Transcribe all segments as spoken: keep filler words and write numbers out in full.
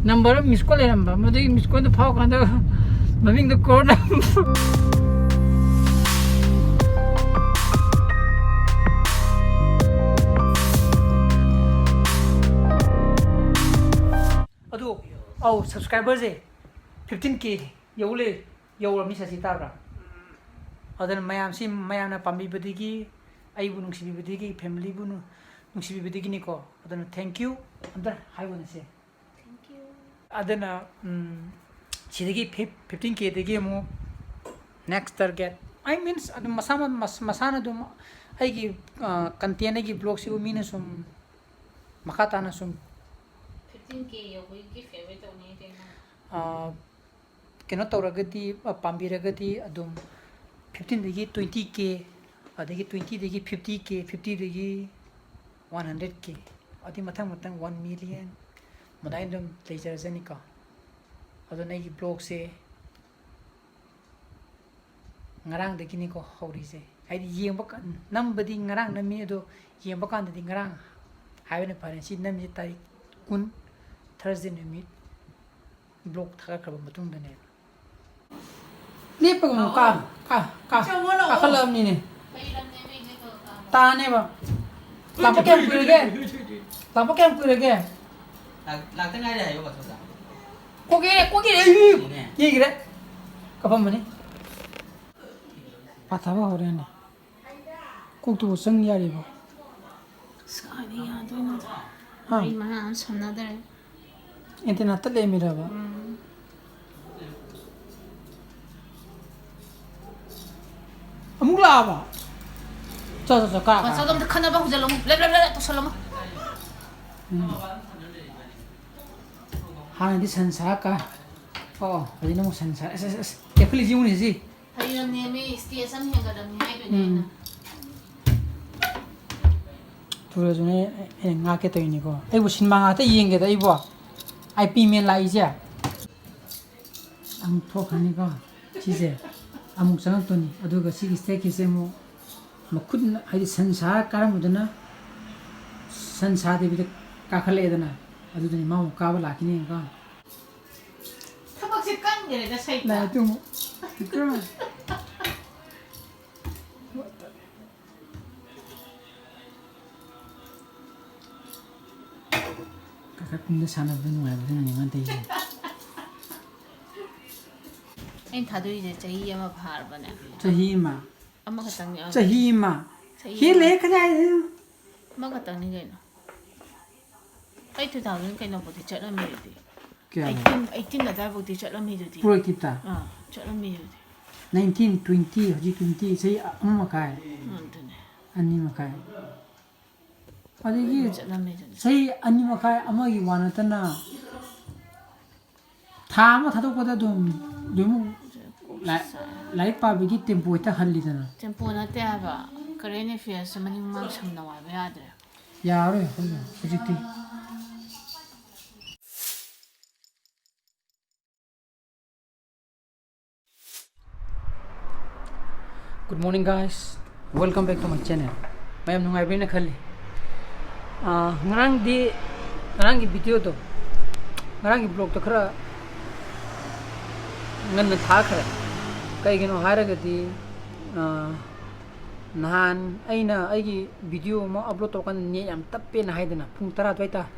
Number ꯑꯃ ꯃꯤꯁ call ꯂꯩꯔꯝꯕ, ꯃꯗꯨꯒꯤ ꯃꯤꯁ ꯀꯣꯜꯗꯣ ꯐꯥꯎꯀꯥꯟꯗ ꯃꯃꯤꯡꯗꯣ ꯀꯣꯔꯣꯅꯥ꯫ ꯑꯗꯨ, ꯑꯧ, ꯁꯕꯁꯀ꯭ꯔꯥꯏꯕꯔꯁꯦ ꯐꯤꯐꯇꯤꯟ ꯀꯦ ꯌꯧ ꯂꯩ, ꯌꯧꯔꯝꯅꯤ ꯁꯁꯤ, ꯇꯥꯕ꯭ꯔꯥ? ꯑꯗꯨꯅ ꯃꯌꯥꯝꯁꯤ, ꯃꯌꯥꯝꯅ ꯄꯥꯝꯕꯤꯕꯗꯒꯤ, ꯑꯩꯕꯨ ꯅꯨꯡꯁꯤꯕꯤꯕꯗꯒꯤ, ꯐꯦꯃꯤꯂꯤꯕꯨ ꯅꯨ-, ꯅꯨꯡꯁꯤꯕꯤꯕꯗꯒꯤꯅꯤꯀꯣ꯫ ꯑꯗꯨꯅ thank you ꯑꯝꯇ ꯍꯥꯏꯒꯣꯅꯁꯦ꯫ Thank you. ꯑꯗꯨꯅ, ꯎꯝ, ꯁꯤꯗꯒꯤ ꯐꯤꯐ-, ꯐꯤꯐꯇꯤꯟ ꯀꯦꯗꯒꯤ ꯑꯃꯨꯛ next target, I means, ꯑꯗꯨꯝ ꯃꯁꯥ ꯃ-, ꯃꯁ-, ꯃꯁꯥꯅ ꯑꯗꯨꯝ ꯑꯩꯒꯤ, ꯑ, content, ꯑꯩꯒꯤ vlogꯁꯤꯕꯨ ꯃꯤꯅ ꯁꯨꯝ ꯃꯈꯥ ꯇꯥꯅ ꯁꯨꯝ ꯐꯤꯐꯇꯤꯟ ꯀꯦ ꯌꯧꯕꯒꯤ gift ꯇꯧꯅꯤ ꯀꯩꯅꯣ꯫ ꯑ, ꯀꯩꯅꯣ ꯇꯧꯔꯒꯗꯤ, ꯑ, ꯄꯥꯝꯕꯤꯔꯒꯗꯤ ꯑꯗꯨꯝ ꯐꯤꯐꯇꯤꯟꯗꯒꯤ ꯇ꯭ꯋꯦꯟꯇꯤ ꯀꯦ, ꯑꯗꯒꯤ ꯇ꯭ꯋꯦꯟꯇꯤꯗꯒꯤ ꯐꯤꯐꯇꯤ ꯀꯦ, ꯐꯤꯐꯇꯤꯗꯒꯤ ꯋꯥꯟ ꯍꯟꯗ꯭ꯔꯦꯠ ꯀꯦ, ꯑꯗꯩ ꯃꯊꯪ ꯃꯊꯪ ꯋꯥꯟ ꯃꯤꯂꯤꯌꯟ, ꯑꯗꯨꯃꯥꯏꯅ ꯑꯗꯨꯝ ꯂꯩꯖꯔꯖꯅꯤꯀꯣ꯫ ꯑꯗꯨꯅ ꯑꯩꯒꯤ vlogꯁꯦ ꯉꯔꯥꯡꯗꯒꯤꯅꯤꯀꯣ ꯍꯧꯔꯤꯁꯦ꯫ ꯍꯥꯏꯗꯤ ꯌꯦꯡꯕ ꯀ-, ꯅꯝꯕꯗꯤ ꯉꯔꯥꯡ ꯅꯝꯃꯤ, ꯑꯗꯣ ꯌꯦꯡꯕ ꯀꯥꯟꯗꯗꯤ ꯉꯔꯥꯡ ꯍꯥꯏꯕꯅ ꯐꯔꯦ꯫ ꯁꯤ ꯅꯝꯃꯤꯁꯦ ꯇꯥꯔꯤꯛ ꯀꯨꯟ, Thursday ꯅꯨꯃꯤꯠ vlog ꯊꯥꯒꯠꯈ꯭ꯔꯕ ꯃꯇꯨꯡꯗꯅꯦꯕ꯫ ꯂꯦꯞꯄꯒ ꯑꯃꯨꯛ ꯀꯥ-, ꯀꯥ-, ꯀꯥ-, ꯀꯥꯈꯠꯂꯛꯑꯕꯅꯤꯅꯦ꯫ ꯇꯥꯅꯦꯕ꯫ ꯂꯥꯛꯄ ꯀꯌꯥꯝ ꯀꯨꯏꯔꯒꯦ? ꯂꯥꯛꯄ ꯀꯌꯥꯝ ꯀꯨꯏꯔꯒꯦ? ꯂꯥꯛ-, ꯂꯥꯛꯇ ꯉꯥꯏꯔꯤ ꯍꯥꯏꯌꯣ, ꯕꯥꯆꯧꯗ꯫ ꯀꯣꯛ ꯌꯩꯔꯦ, ꯀꯣꯛ ꯌꯩꯔꯦ꯫ ꯌꯦꯡꯉꯤꯔꯦ꯫ ꯀꯞꯄꯝꯃꯅꯤ꯫ ꯄꯥꯊꯕ ꯍꯧꯔꯦꯅꯦ꯫ ꯀꯣꯛꯇꯨꯕꯨ ꯆꯪ ꯌꯥꯔꯤꯕꯣ? ꯑꯁ, ꯀꯥꯏꯗ ꯌꯥꯗꯣꯏꯅꯣ? ꯍꯥ? ꯃꯔꯤ ꯃꯉꯥ ꯑꯃ ꯁꯝꯅꯗ꯭ꯔꯦ꯫ Antenna ꯇꯠ ꯂꯩꯔꯝꯃꯤꯔꯕ? ꯎꯝ꯫ ꯑꯃꯨꯛ ꯂꯥꯛꯑꯕ? ꯆꯣ, ꯆꯣ, ꯆꯣ, ꯀꯥ, ꯀꯥ, ꯃꯆꯧꯗꯣ ꯀꯥ꯫ ꯑꯝꯇ ꯈꯠꯅꯕ ꯍꯧꯖꯤꯜꯂꯣ꯫ ꯂꯦꯞ, ꯂꯦꯞ, ꯂꯦꯞ, ꯂꯦꯞ ꯇꯧꯁꯜꯂꯣ꯫ ꯎꯝ꯫ ꯍꯥꯟꯅꯗꯤ ꯁꯟ ꯁꯥ ꯀꯥ꯫ ꯑꯣ, ꯍꯧꯖꯤꯛꯅ ꯑꯃꯨꯛ ꯁꯟ ꯁꯥ꯫ ꯑꯁ, ꯑꯁ, ꯑꯁ꯫ ꯀꯦꯞꯐꯨꯜꯂꯤꯁꯤ ꯌꯦꯡꯉꯨꯅꯦ ꯁꯤ꯫ ꯍꯩꯔꯝꯅꯦꯃꯤ, stage ꯑꯃ ꯍꯦꯟꯒꯠꯂꯝꯅꯤ ꯍꯥꯏꯗꯨꯅꯦ ꯎꯝ꯫ ꯑꯩꯅ꯫ ꯊꯨꯔꯁꯨꯅꯦ, ꯑꯩꯅ ꯉꯥꯛꯀꯦ ꯇꯧꯔꯤꯅꯤꯀꯣ꯫ ꯑꯩꯕꯨ ꯁꯤꯅꯦꯃꯥ ꯉꯥꯛꯇ ꯌꯦꯡꯒꯦꯗ ꯑꯩꯕꯨ꯫ ꯑꯥꯏ ꯄꯤ ꯃꯦꯟ ꯂꯥꯛꯏꯁꯦ꯫ ꯑꯃꯨꯛ ꯊꯣꯛꯈ꯭ꯔꯅꯤꯀꯣ꯫ ꯁꯤꯁꯦ ꯑꯃꯨꯛ ꯆꯪꯉꯛꯇꯣꯏꯅꯤ꯫ ꯑꯗꯨꯒ ꯁꯤꯒꯤ staircase ꯁꯦ ꯑꯃꯨꯛ ꯃꯈꯨꯠꯅ, ꯍꯥꯏꯗꯤ ꯁꯟ ꯁꯥꯔ ꯀꯥꯔꯝꯕꯗꯨꯅ ꯁꯟ ꯁꯥꯗꯕꯤꯗ ꯀꯥꯈꯠꯂꯛꯑꯦꯗꯅ꯫ ꯑꯗꯨꯗꯅꯤ ꯃꯥ ꯑꯃꯨꯛ ꯀꯥꯕ ꯂꯥꯛꯈꯤꯅꯤ ꯌꯦꯡꯉꯨꯀꯣ꯫ ꯊꯕꯛꯁꯦ ꯀꯟꯈ꯭ꯔꯦꯗ ꯁꯩꯇ꯫ ꯂꯥꯏ ꯑꯗꯨ ꯑꯃꯨꯛ ꯏꯀ꯭ꯔꯥ꯫ ꯀꯥꯈꯠ ꯀꯨꯝꯗ ꯁꯥꯟꯅꯕꯗ ꯅꯨꯡꯉꯥꯏꯕꯗꯨꯅꯅꯦ ꯃꯥꯅ ꯇꯧꯔꯤꯁꯦ꯫ ꯑꯩꯅ ꯊꯥꯗꯣꯛꯏꯁꯦ ꯆꯍꯤ ꯑꯃ ꯐꯥꯔꯕꯅꯦ꯫ ꯆꯍꯤ ꯑꯃ꯫ ꯑꯃꯈꯛꯇꯪꯅꯦ꯫ ꯆꯍꯤ ꯑꯃ꯫ ꯆꯍꯤ ꯍꯦꯜꯂꯦ ꯑꯃ꯫ ꯀꯗꯥꯏꯗꯩꯅꯣ? ꯑꯃꯈꯛꯇꯪꯅꯤ ꯀꯩꯅꯣ꯫ ꯑꯩ two thousand ꯀꯩꯅꯣꯐꯥꯎꯗꯤ ꯆꯠꯂꯝꯃꯤꯗꯨꯗꯤ꯫ ꯀꯌꯥꯅꯣ? Eighteen, eighteen ꯑꯗꯥꯏꯐꯥꯎꯗꯤ ꯆꯠꯂꯝꯃꯤꯗꯨꯗꯤ꯫ Proactive-ꯇ? ꯑꯥ, ꯆꯠꯂꯝꯃꯤꯗꯨꯗꯤ꯫ Nineteen, twenty, ꯍꯧꯖꯤꯛ twenty, ꯆꯍꯤ ꯑꯃ ꯃꯈꯥꯏ꯫ ꯎꯝ, ꯑꯗꯨꯅꯦ꯫ ꯑꯅꯤ ꯃꯈꯥꯏ꯫ ꯑꯗꯒꯤ ꯆꯠꯂꯝꯃꯤꯗꯨꯅꯦ꯫ ꯆꯍꯤ ꯑꯅꯤ ꯃꯈꯥꯏ ꯑꯃꯒꯤ ꯋꯥ ꯅꯠꯇꯅ ꯊꯥ ꯑꯃ ꯊꯥꯗꯣꯛꯄꯗ ꯑꯗꯨꯝ, ꯑꯗꯨꯝ ꯂꯥꯏ-, ꯂꯥꯏꯔꯤꯛ ꯄꯥꯕꯒꯤ tempo ꯍꯦꯛꯇ ꯍꯜꯂꯤꯗꯅ꯫ Tempo ꯅꯠꯇꯦ ꯍꯥꯏꯕ, current affairs ꯃꯅꯤꯡ ꯃꯃꯥꯡ ꯁꯝꯅꯧ ꯍꯥꯏꯕ ꯌꯥꯗ꯭ꯔꯦ꯫ ꯌꯥꯔꯣꯏ ꯑꯩꯈꯣꯏꯅ ꯍꯧꯖꯤꯛꯇꯤ꯫ Good morning, guys. Welcome back to my channel. ꯃꯌꯥꯝ ꯅꯨꯡꯉꯥꯏꯕ꯭ꯔꯦꯅ ꯈꯜꯂꯤ꯫ ꯑꯥ, ꯉꯔꯥꯡꯗꯤ, ꯉꯔꯥꯡꯒꯤ videoꯗꯣ, ꯉꯔꯥꯡꯒꯤ vlogꯇꯣ ꯈꯔ ꯉꯟꯅ ꯊꯥꯈ꯭ꯔꯦ꯫ ꯀꯩꯒꯤꯅꯣ ꯍꯥꯏꯔꯒꯗꯤ, ꯑꯥ, ꯅꯍꯥꯟ ꯑꯩꯅ ꯑꯩꯒꯤ video ꯑꯃ upload ꯇꯧꯔꯀꯥꯟꯗ net ꯌꯥꯝ ꯇꯞꯄꯦꯅ ꯍꯥꯏꯗꯅ, ꯄꯨꯡ ꯇꯔꯥ ꯑꯗꯨꯋꯥꯏ ꯇꯥ-,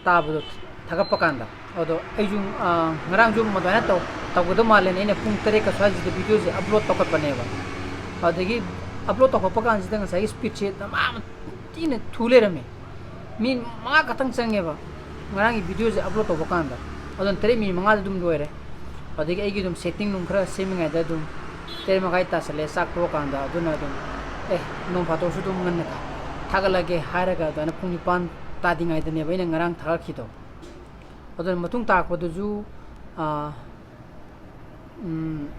ꯇꯥꯕꯗꯣ ꯊꯥꯒꯠꯄ ꯀꯥꯟꯗ꯫ ꯑꯗꯣ ꯑꯩꯁꯨ, ꯑꯥ, ꯉꯔꯥꯡꯁꯨ ꯑꯗꯨꯃꯥꯏꯅ ꯇꯧ-, ꯇꯧꯒꯗꯧ ꯃꯥꯜꯂꯦꯅ ꯑꯩꯅ ꯄꯨꯡ ꯇꯔꯦꯠꯀ ꯁ꯭ꯋꯥꯏꯁꯤꯗ videoꯁꯦ upload ꯇꯧꯈꯠꯄꯅꯦꯕ꯫ ꯑꯗꯒꯤ upload ꯇꯧꯈꯠꯄ ꯀꯥꯟꯁꯤꯗ ꯉꯁꯥꯏꯒꯤ speedꯁꯦ ꯗꯃꯥ ꯑꯃ ꯊꯤꯅ ꯊꯨ ꯂꯩꯔꯝꯃꯦ꯫ Minute ꯃꯉꯥ ꯈꯛꯇꯪ ꯆꯪꯉꯦꯕ ꯉꯔꯥꯡꯒꯤ videoꯁꯦ upload ꯇꯧꯕ ꯀꯥꯟꯗ꯫ ꯑꯗꯨꯅ ꯇꯔꯦꯠ minute ꯃꯉꯥꯗ ꯑꯗꯨꯝ ꯂꯣꯏꯔꯦ꯫ ꯑꯗꯒꯤ ꯑꯩꯒꯤ ꯑꯗꯨꯝ setting ꯅꯨꯡ ꯈꯔ ꯁꯦꯝꯃꯤꯉꯩꯗ ꯑꯗꯨꯝ ꯇꯔꯦꯠ ꯃꯈꯥꯏ ꯇꯥꯁꯜꯂꯛꯑꯦ, ꯆꯥꯛ ꯇꯣꯛꯑꯀꯥꯟꯗ꯫ ꯑꯗꯨꯅ ꯑꯗꯨꯝ, "ꯑꯦ, ꯅꯣꯡ ꯐꯥꯗꯣꯛꯁꯨ ꯑꯗꯨꯝ ꯉꯟꯅ ꯊꯥꯒꯠꯂꯒꯦ" ꯍꯥꯏꯔꯒ ꯑꯗꯨꯃꯥꯏꯅ ꯄꯨꯡ ꯅꯤꯄꯥꯟ ꯇꯥꯗ꯭ꯔꯤꯉꯩꯗꯅꯦꯕ ꯑꯩꯅ ꯉꯔꯥꯡ ꯊꯥꯒꯠꯈꯤꯗꯣ꯫ ꯑꯗꯨꯅ ꯃꯇꯨꯡ ꯇꯥꯔꯛꯄꯗꯁꯨ, ꯑꯥ, ꯎꯝ,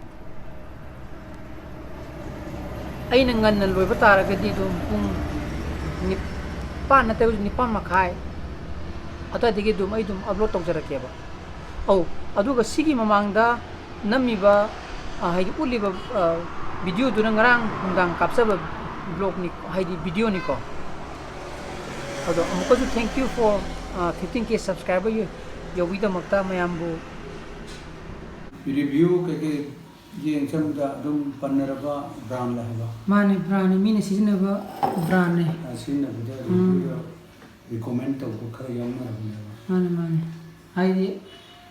ꯑꯩꯅ ꯉꯟꯅ ꯂꯣꯏꯕ ꯇꯥꯔꯒꯗꯤ ꯑꯗꯨꯝ ꯄꯨꯡ ꯅꯤꯄꯥꯟ ꯅꯠꯇ꯭ꯔꯒꯁꯨ ꯅꯤꯄꯥꯟ ꯃꯈꯥꯏ ꯑꯗꯨꯋꯥꯏꯗꯒꯤ ꯑꯗꯨꯝ ꯑꯩ ꯑꯗꯨꯝ upload ꯇꯧꯖꯔꯛꯀꯦꯕ꯫ ꯑꯧ, ꯑꯗꯨꯒ ꯁꯤꯒꯤ ꯃꯃꯥꯡꯗ ꯅꯝꯃꯤꯕ, ꯑ, ꯍꯥꯏꯗꯤ ꯎꯠꯂꯤꯕ, ꯑ, videoꯗꯨꯅ ꯉꯔꯥꯡ ꯅꯨꯡꯗꯥꯡ ꯀꯥꯞꯆꯕ vlogꯅꯤ, ꯍꯥꯏꯗꯤ videoꯅꯤꯀꯣ꯫ ꯑꯗꯣ ꯑꯃꯨꯛꯀꯁꯨ thank you for fifteen K subscriber ꯌꯧꯕꯒꯤꯗꯃꯛꯇ ꯃꯌꯥꯝꯕꯨ꯫ ꯔꯤꯚ꯭ꯌꯨ ꯀꯩꯀꯩ ꯌꯦꯡ ꯆꯪꯕꯗ ꯑꯗꯨꯝ ꯄꯟꯅꯔꯕ ꯕ꯭ꯔꯥꯟꯂ ꯍꯥꯏꯕ? ꯃꯥꯅꯦ, ꯕ꯭ꯔꯥꯟꯅꯦ, ꯃꯤꯅ ꯁꯤꯖꯤꯟꯅꯕ ꯕ꯭ꯔꯥꯟꯅꯦ꯫ ꯑ, ꯁꯤꯖꯤꯟꯅꯕꯗ ꯎꯝ꯫ ꯔꯤꯚ꯭ꯌꯨꯗ ꯔꯤꯀꯣꯃꯦꯟ ꯇꯧꯕ ꯈꯔ ꯌꯥꯎꯅꯔꯕꯅꯦꯕ꯫ ꯃꯥꯅꯦ, ꯃꯥꯅꯦ꯫ ꯍꯥꯏꯗꯤ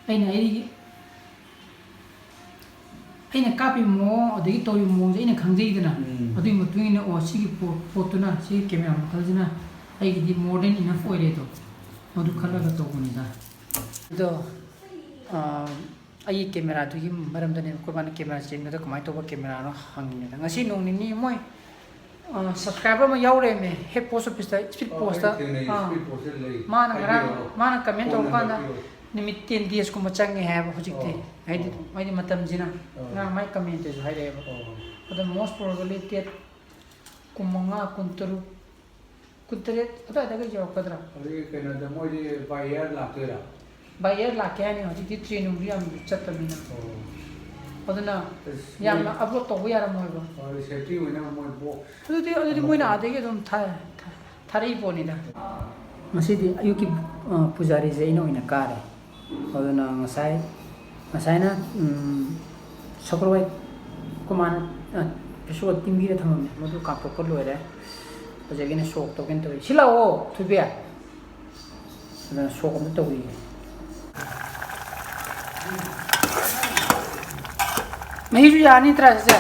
ꯑꯩꯅ ꯑꯩꯒꯤ ꯑꯩꯅ ꯀꯥꯞꯄꯤꯕ ꯃꯑꯣꯡ ꯑꯗꯒꯤ ꯇꯧꯔꯤꯕ ꯃꯑꯣꯡꯁꯦ ꯑꯩꯅ ꯈꯪꯖꯩꯗꯅ꯫ ꯎꯝ꯫ ꯑꯗꯨꯒꯤ ꯃꯇꯨꯡ ꯏꯟꯅ, ꯑꯣ, ꯁꯤꯒꯤ ꯄꯣꯠ-, ꯄꯣꯠꯇꯨꯅ, ꯁꯤꯒꯤ ꯀꯦꯃꯦꯔꯥ ꯃꯈꯜꯁꯤꯅ ꯑꯩꯒꯤꯗꯤ more than enough ꯑꯣꯏꯔꯦꯗꯣ꯫ ꯃꯗꯨ ꯈꯜꯂꯒ ꯇꯧꯕꯅꯤꯗ꯫ ꯑꯗꯣ, ꯑꯥ, ꯑꯩꯒꯤ ꯀꯦꯃꯦꯔꯥꯗꯨꯒꯤ ꯃꯔꯝꯗꯅꯦ, ꯑꯩꯈꯣꯏ ꯃꯥꯅ ꯀꯦꯃꯦꯔꯥ ꯆꯦꯟꯕꯗ ꯀꯃꯥꯏꯅ ꯇꯧꯕ ꯀꯦꯃꯦꯔꯥꯅꯣ ꯍꯪꯉꯤꯅꯦꯗ꯫ ꯉꯁꯤ ꯅꯣꯡ ꯅꯤꯅꯤ ꯃꯣꯏ, ꯑꯥ, ꯁꯕꯁꯀ꯭ꯔꯥꯏꯕꯔ ꯑꯃ ꯌꯥꯎꯔꯦꯃꯦ, ꯍꯦꯛ ꯄꯣꯁ ꯑꯣꯐꯤꯁꯇ, ꯏꯁꯄꯤꯠ ꯑꯣ, ꯄꯣꯁꯇ꯫ ꯑꯩ ꯊꯦꯡꯅꯩ, ꯑꯥ꯫ ꯏꯁꯄꯤꯠ ꯄꯣꯁꯇ ꯂꯩ꯫ ꯃꯥꯅ ꯉꯔꯥꯡ, ꯍꯥꯏꯕꯤꯔꯛꯑꯣ꯫ ꯃꯥꯅ ꯀꯃꯦꯟ ꯐꯣꯟ ꯇꯧꯔꯀꯥꯟꯗ ꯅꯝꯕꯔ ꯄꯤꯔꯛꯑꯣ꯫ ꯅꯨꯃꯤꯠ ten days ꯀꯨꯝꯕ ꯆꯪꯉꯦ ꯍꯥꯏꯕ ꯍꯧꯖꯤꯛꯇꯤ꯫ ꯑꯣ, ꯍꯥꯏꯗꯤ, ꯑꯣ꯫ ꯍꯥꯏꯗꯤ ꯃꯇꯝꯁꯤꯅ꯫ ꯑꯣ꯫ ꯉꯔꯥꯡ ꯃꯥꯏ ꯀꯃꯦꯟꯇꯁꯨ ꯍꯥꯏꯔꯛꯑꯦꯕ꯫ ꯑꯣ꯫ ꯑꯗꯣ most probably date ꯀꯨꯟꯃꯉꯥ, ꯀꯨꯟꯇꯔꯨꯛ, ꯀꯨꯟꯇꯔꯦꯠ ꯑꯗꯨꯋꯥꯏꯗꯒ ꯌꯧꯔꯛꯀꯗ꯭ꯔꯥ? ꯑꯗꯨꯒꯤ ꯀꯩꯅꯣꯗ ꯃꯣꯏꯗꯤ by air ꯂꯥꯛꯇꯣꯏꯔꯥ? By air ꯂꯥꯛꯀꯦ ꯍꯥꯏꯅꯤ, ꯍꯧꯖꯤꯛꯇꯤ ꯇ꯭ꯔꯦꯟ ꯅꯨꯡꯁꯨ ꯌꯥꯝ ꯆꯠꯇꯕꯅꯤꯅ꯫ ꯑꯣ꯫ ꯑꯗꯨꯅ ꯑꯁ, ꯌꯥꯝꯅ ꯃꯣꯏ ꯑꯞꯂꯣꯗ ꯇꯧꯕ ꯌꯥꯔꯝꯃꯣꯏꯕ꯫ ꯍꯣꯏ, ꯁꯦꯐꯇꯤ ꯑꯣꯏꯅꯕ ꯃꯣꯏ ꯕꯣꯛꯁ ꯑꯗꯨꯗꯤ, ꯑꯗꯨꯗꯤ ꯑꯃ ꯃꯣꯏꯅ ꯄꯣꯛ- ꯑꯥꯗꯒꯤ ꯑꯗꯨꯝ ꯊꯥ-, ꯊꯥ-, ꯊꯥꯔꯛꯏ ꯄꯣꯠꯅꯤꯗ꯫ ꯉꯁꯤꯗꯤ ꯑꯌꯨꯛꯀꯤ, ꯑ, ꯄꯨꯖꯥꯔꯤꯁꯦ ꯑꯩꯅ ꯑꯣꯏꯅ ꯀꯥꯔꯦ꯫ ꯑꯗꯨꯅ ꯉꯁꯥꯏ, ꯉꯁꯥꯏꯅ, ꯎꯝ, ꯁꯒꯣꯜꯋꯥꯏ ꯑꯩꯈꯣꯏ ꯃꯥꯅ, ꯑ, ꯄꯦꯁꯣꯠ ꯇꯤꯡꯕꯤꯔ ꯊꯝꯃꯝꯃꯦ, ꯃꯗꯨ ꯀꯥꯞꯊꯣꯛꯄ ꯂꯣꯏꯔꯦ꯫ ꯍꯧꯖꯤꯛ ꯑꯩꯅ ꯁꯣꯛ ꯇꯧꯒꯦꯅ ꯇꯧꯔꯤ꯫ ꯁꯤ ꯂꯥꯛꯑꯣ, ꯊꯣꯏꯕꯤ꯫ ꯑꯗꯨꯅ ꯁꯣꯛ ꯑꯝꯇ ꯇꯧꯕꯤꯒꯦ꯫ ꯃꯍꯤꯁꯨ ꯌꯥꯅꯤ ꯅꯠꯇ꯭ꯔꯥ, ꯆꯦꯆꯦ?